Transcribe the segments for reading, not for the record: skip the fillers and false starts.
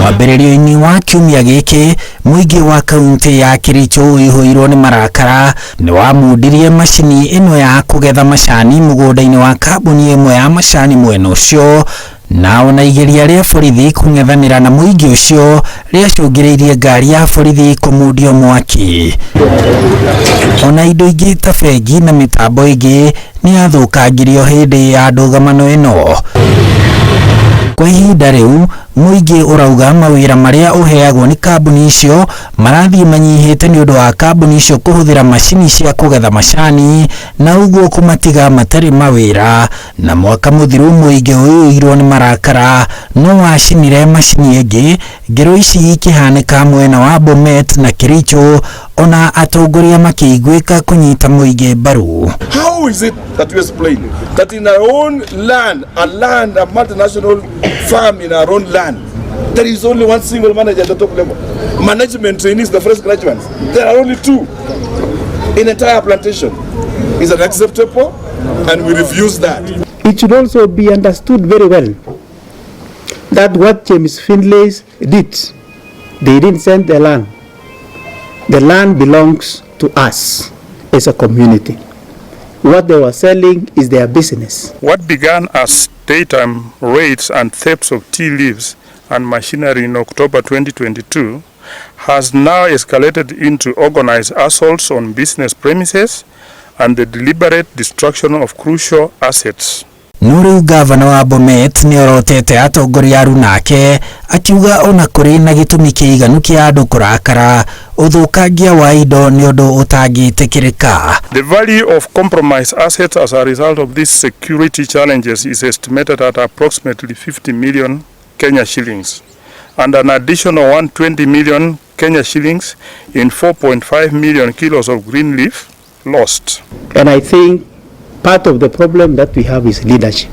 Mwambĩrĩrio-inĩ wa kiumia gĩkĩ, mũingĩ wa kaunti ya Kericho ũihũirwo nĩ marakara nĩ wamundirie macini ĩno ya kũgetha macani mũgũnda-inĩ wa kambuni ĩmwe ya macani mwena ũcio, na ona igeria rĩa borithi kũng'ethanĩra na mũingĩ ũcio rĩacũngĩrĩirie ngari ya borithi kũmundio mwaki. Ona indo ingĩ ta bengi na mĩtambo ĩngĩ nĩ yathũkangirio hĩndĩ ya ndũgamano ĩno. Kwa ihinda rĩu, mũingĩ ũrauga mawĩra marĩa ũheagwo nĩ kambuni icio marathiĩ manyihĩte nĩ ũndũ wa kambuni icio kũhũthĩra macini cia kũgetha macani na ũguo kũmatiga matarĩ mawĩra. Na mwaka mũthiru mũingĩ ũiyũirwo nĩ marakara no wacinire macini ĩngĩ, ngero ici ikĩhanĩka mwena wa Bomet na Kericho, ona atongoria makĩiguĩka kũnyita mũingĩ mbaru. How is it that you explain that in our own land, a land, a multinational farm in our own land, there is only one single manager at the top level? Management trainees, the fresh graduates, there are only two in entire plantation. Is that acceptable? And we refuse that. It should also be understood very well that what James Finlay did, they didn't send the land. The land belongs to us as a community. What they were selling is their business. What began as daytime raids and thefts of tea leaves and machinery in October 2022 has now escalated into organized assaults on business premises and the deliberate destruction of crucial assets. No rĩu gavana wa Bomet nĩ orotete atongoria arunake, akiuga ona kũrĩ na gĩtũmi kĩiganu kĩa andũ kũrakara, ũthũkangia wa indo nĩ ũndũ ũtangĩtĩkĩrĩka. The value of compromised assets as a result of these security challenges is estimated at approximately 50 million Kenya shillings, and an additional 120 million Kenya shillings in 4.5 million kilos of green leaf lost. And I think part of the problem that we have is leadership.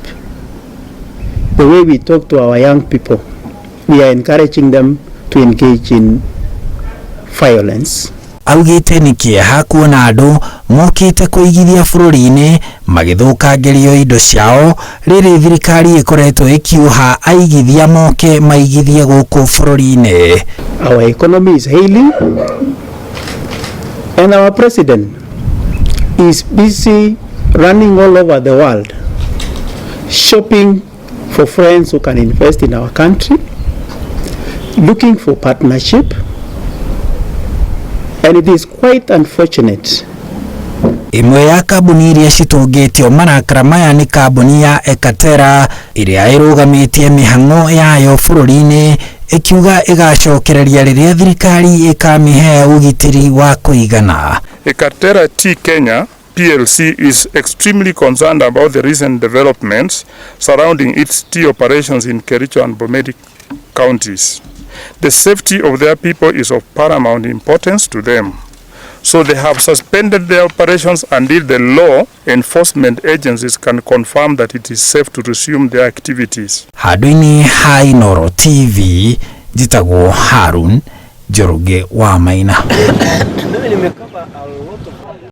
The way we talk to our young people, we are encouraging them to engage in violence. Augĩte nĩ kĩeha kuona andũ mokĩte kũigithia bũrũri-inĩ magĩthũkangĩrio indo ciao, rĩrĩ thirikari ĩkoretwo ĩkiuha aigithia moke maigithie gũkũ bũrũri-inĩ. Our economy is hailing, and our president is busy running all over the world, shopping for friends who can invest in our country, looking for partnership, and it is quite unfortunate. Ĩmwe ya kambuni iria citũngĩtio marakara maya nĩ kambuni ya Ekatera, ĩrĩa ĩrũgamĩtie mĩhang'o yayo bũrũri-inĩ, ĩkiuga ĩgacokereria rĩrĩa thirikari ĩkamĩhe ũgitĩri wa kũigana. Ekatera Tea Kenya PLC is extremely concerned about the recent developments surrounding its tea operations in Kericho and Bomet counties. The safety of their people is of paramount importance to them. So they have suspended their operations until the law enforcement agencies can confirm that it is safe to resume their activities. Handũ-inĩ ha Inooro TV, njĩtagwo Harun Njoroge wa Maina. Mimi nimecover a lot of